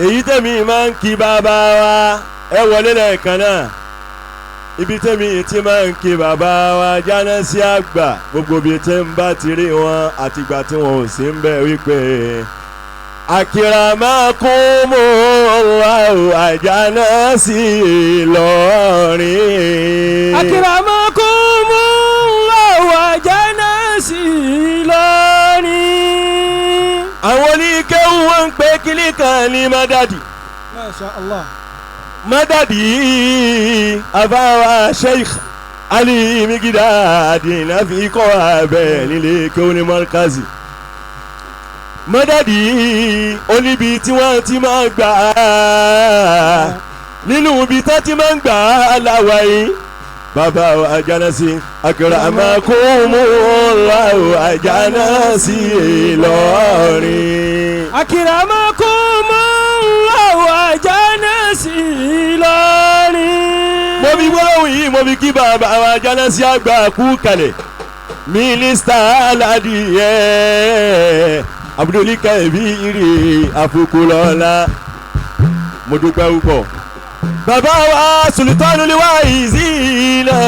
Èyí tẹ̀mí máa ń kí bàbá wa, ẹ wọlé lẹ́ẹ̀kan náà. Ibi tẹ̀mí ti máa ń kí bàbá wa Jánásí àgbà, gbogbo ibi tí ń bá ti rí wọn àtìgbà tí wọn ò sí ń bẹ̀ wípé Akramakumullahu Àjánásí Ìlọrin. Akramakumullahu Àjánásí Ìlọrin. Àwọn oníkéwù wọn ń pe kílí kan ní mádàdì. Masha Allah. Mádàdì àbáwá Sheikh Ali Migidadi náà fi kọ́ abẹ́ nílé kéwù ní Markazi. Mádàdì oníbi tí wọ́n ti máa gbà á, nínú ibi tá ti máa ń gbà á láwàyé. Bàbá Àjánásí Akramakumullahu Àjánásí Ìlọrin. Akramakumullahu Àjánásí Ìlọrin. Mo fi gbólóhùn yìí, mo fi kí bàbá Àjánásí àgbà kú kalẹ̀. Mínísítà aládìyẹ Abdulkabiri Afukulọ́lá, mo dúpẹ́ púpọ̀. Bàbá wa Sultanul Waizina,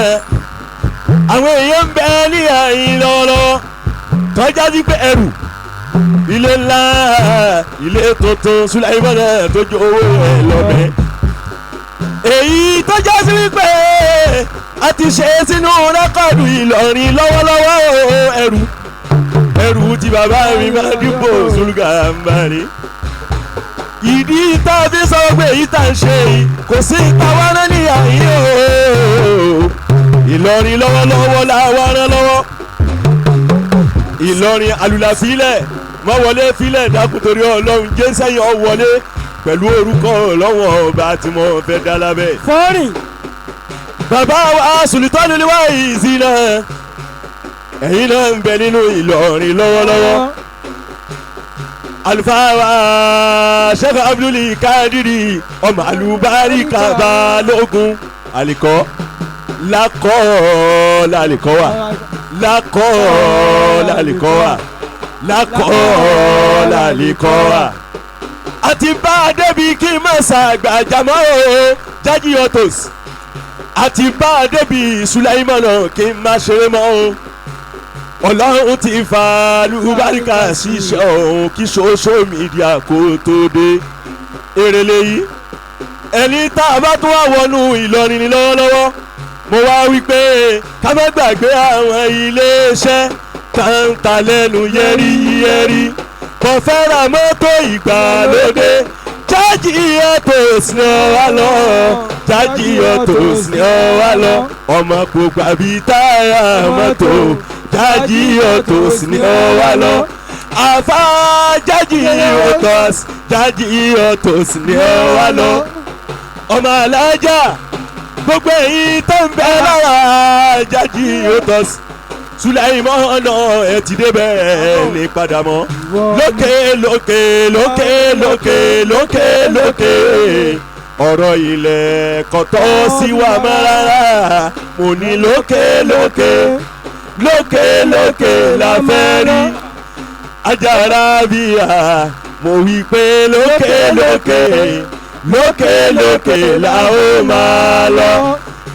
àwọn èèyàn ń bẹ ní àyìn lọ́wọ́lọ́wọ́ tọ́já sí pé ẹrù ilé ńlá, ilé tuntun Sulaimana tó ju owó ẹ̀ lọ́bẹ̀. Èyí tọ́já sí wípé a ti ṣe sínú rẹ́kọ̀dù Ìlọrin lọ́wọ́lọ́wọ́, ẹrù ẹrù tí bàbá mi máa dìbò Sulugambari. Ìdí tá a fi sọ pé èyí tá a ń ṣe yìí kò sí ìtawá rán ní àyè o. Ìlọrin lọ́wọ́lọ́wọ́ la wá rán lọ́wọ́. Ìlọrin alùlà filẹ̀ mọ́ wọlé filẹ̀ dákun torí Ọlọ́run jẹ́sẹ̀yìn ọ wọlé pẹ̀lú orúkọ Ọlọ́run ọba tí mo fẹ́ dá lábẹ́. Fọ́rìn. Bàbá wa Sultanul Waizina, ẹ̀yin náà ń bẹ nínú Ìlọrin lọ́wọ́lọ́wọ́. Àlùfáà wa Sheikh Abdul Kadiri ọmọ àlùbáríkà Balógun àlìkọ́ lakọ́ lálìkọ́ wà, lakọ́ lálìkọ́ wà, lakọ́ lálìkọ́ wà. Àti bá a débi kí n má ṣàgbàjámọ́ o Jaji Autos, àti bá a débi Sulaimana kí n má ṣeré mọ́ o. Ọlọ́run ti fa lùbáríkà ṣiṣẹ́ òun kí social media kó tó dé. Èrè lèyí ẹni tá a bá tún wá wọnú Ìlọrin ní lọ́wọ́lọ́wọ́. Mo wá wí pé ká má gbàgbé àwọn iléeṣẹ́ tá ń ta lẹ́nu yẹ́rí yẹ́rí. Mo fẹ́ ra mọ́tò ìgbàlódé, Jaji Autos ní ọ wá lọ, Jaji Autos ní ọ wá lọ. Ọmọ kò gbàbí táyà mọ́tò, Jaji Autos ní ọ wá lọ. Àfa Jaji Autos, Jaji Autos ní ọ wá lọ. Ọmọ alájà gbogbo èyí tó ń bẹ lára Jaji Autos, Sulaimana ẹ ti débẹ̀ ní padà mọ́. Lókè lókè lókè lókè lókè lókè, ọ̀rọ̀ ilẹ̀ kọ̀tọ́ sí wa mọ́ rárá. Mo ní lókè lókè lókè lókè la fẹ́ rí Ajára bíyà. Mo wí pé lókè lókè lókè lókè la ó máa lọ.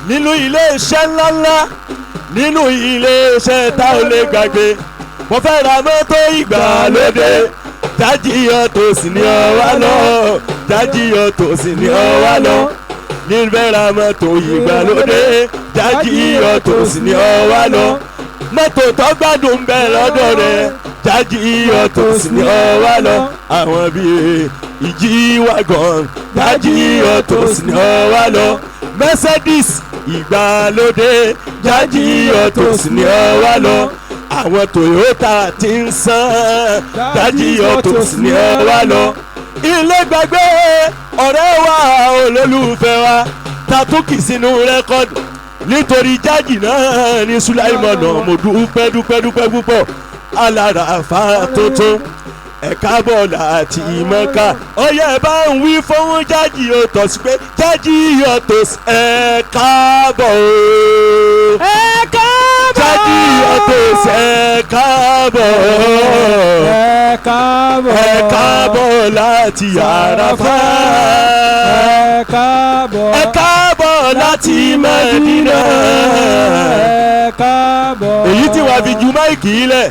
Nínú ilé iṣẹ́ ńláńlá, nínú ilé iṣẹ́ tá ò lè gbàgbé, mo fẹ́ ra mọ́tò ìgbàlódé, Jaji Autos ní ọ wá lọ, Jaji Autos ní ọ wá lọ. Nífẹ̀ẹ́ ra mọ́tò ìgbàlódé, Jaji Autos ní ọ wá lọ. Mọ́tò tó gbádùn bẹ́ẹ̀ lọ́dọ̀ rẹ̀, Jaji Autos ní ọ wá lọ. Àwọn bíi ìjì wagon, Jaji Autos ní ọ wá lọ. Mercedes ìgbàlódé, Jaji Autos ní ọ wá lọ. Àwọn Toyota ti ń san, Jaji Autos ní ọ wá lọ. Ilé gbàgbé ọ̀rẹ́ wa, olólùfẹ́ wa tatúkì sínú rẹ́kọ́dù nítorí Jaji náà ní Sulaimana. Mo dúpẹ́ dúpẹ́ dúpẹ́ púpọ̀ aláràfà tuntun, ẹ̀ka bọ̀ láti Mọ́ká. Ọyẹ bá ń wí fún Jaji Autos pé Jaji Autos, ẹ káàbọ̀ o. Ẹ káàbọ̀. Jaji Autos, ẹ káàbọ̀. Ẹ káàbọ̀. Ẹ káàbọ̀ láti Àràfá. Ẹ káàbọ̀. Ẹ káàbọ̀ láti Mẹ́dínà. Ẹ káàbọ̀. Èyí tí wàá fi ju mic yìí lẹ̀,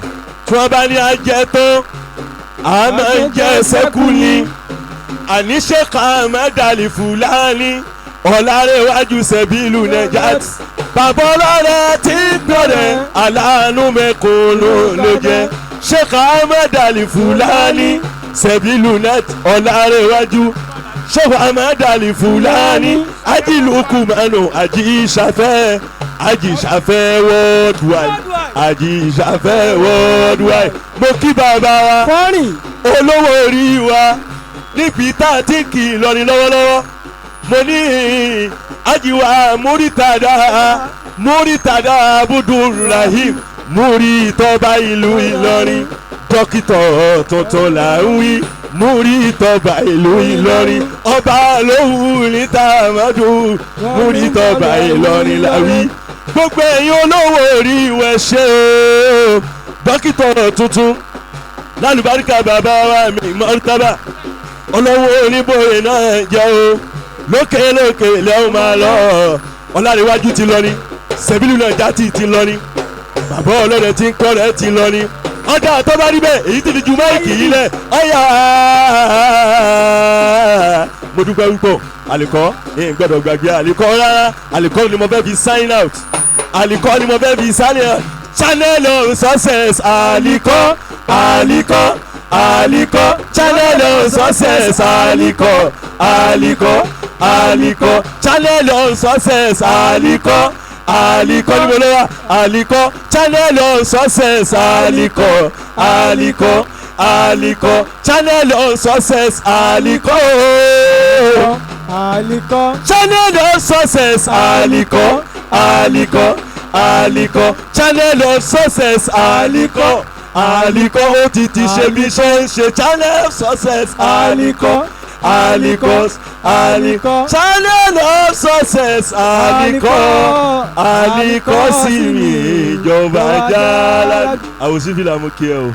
tí wọ́n bá ní ajẹ́ tán, a máa ń jẹ́ sẹ́kù ni. Àní Sheikh Ahmed Al-Fulani Ọ̀làrẹ̀wájú Sẹ̀bílù Nejat, bàbá ọlọ́rẹ̀ tí ń gbọ́rẹ̀, aláàánú mẹ́kúnnù ló jẹ́. Sheikh Ahmed Al-Fulani Sẹ̀bílù Net Ọ̀làrẹ̀wájú, Sheikh Ahmed Al-Fulani Ajilukumanu Ajíṣafẹ́, Ajíṣafẹ́ worldwide, Ajíṣafẹ́ worldwide. Mo kí bàbá wa Fọ́rìn. olówó orí wa níbi tá a ti kì í lọrin lọ́wọ́lọ́wọ́. Mo ní ajiwa Múrítàdá, Múrítàdá Abudulrahim Múrítọ́ba ìlú Ìlọrin, dókítà tuntun là ń wí. Múrítọ́ba ìlú Ìlọrin, ọba lóhùn níta mọ́dù, Múrítọ́ba Ìlọrin là wí. Gbogbo ẹ̀yin olówó orí ìwẹ̀ ṣe o, dókítà tuntun lálùbáríkà bàbá wa mi mọ́tàbà olówó oníbòye náà jẹ́ o. Lókè lókè lẹ́hìn máa lọ. Ọ̀làríwájú ti lọ ni, Sẹ̀bílù náà já ti lọ ni, bàbá ọlọ́dẹ ti ń kọ́ rẹ̀ ti lọ ni. Ọ̀dà tó bá rí bẹ́ẹ̀, èyí ti fi ju mic yìí lẹ̀ ọ̀yà. Mo dúpẹ́ púpọ̀. Àlìkọ́ ẹ̀ ń gbọ́dọ̀ gbàgbé àlìkọ́ rárá. Àlìkọ́ ni mo fẹ́ fi sign out, àlìkọ́ ni mo fẹ́ fi sign out. Channel of success, àlìkọ́, àlìkọ́, àlìkọ́, channel of success, àlìkọ́, àlìkọ́, àlìkọ́, channel of success, àlìkọ́, àlìkọ́ ni mo lọ wá. Àlìkọ́, channel of success, àlìkọ́, àlìkọ́, àlìkọ́, channel of success, àlìkọ́ ooo. Àlìkọ́. Channel of success, àlìkọ́, àlìkọ́, àlìkọ́, channel of success, àlìkọ́, àlìkọ́. Ó ti ṣe bí ṣe ń ṣe. Channel of success, àlìkọ́, àlìkọ́, àlìkọ́, channel of success, àlìkọ́, àlìkọ́ sí mi ìjọba jálá. Àwòsí fìlà, mo kí ẹ o.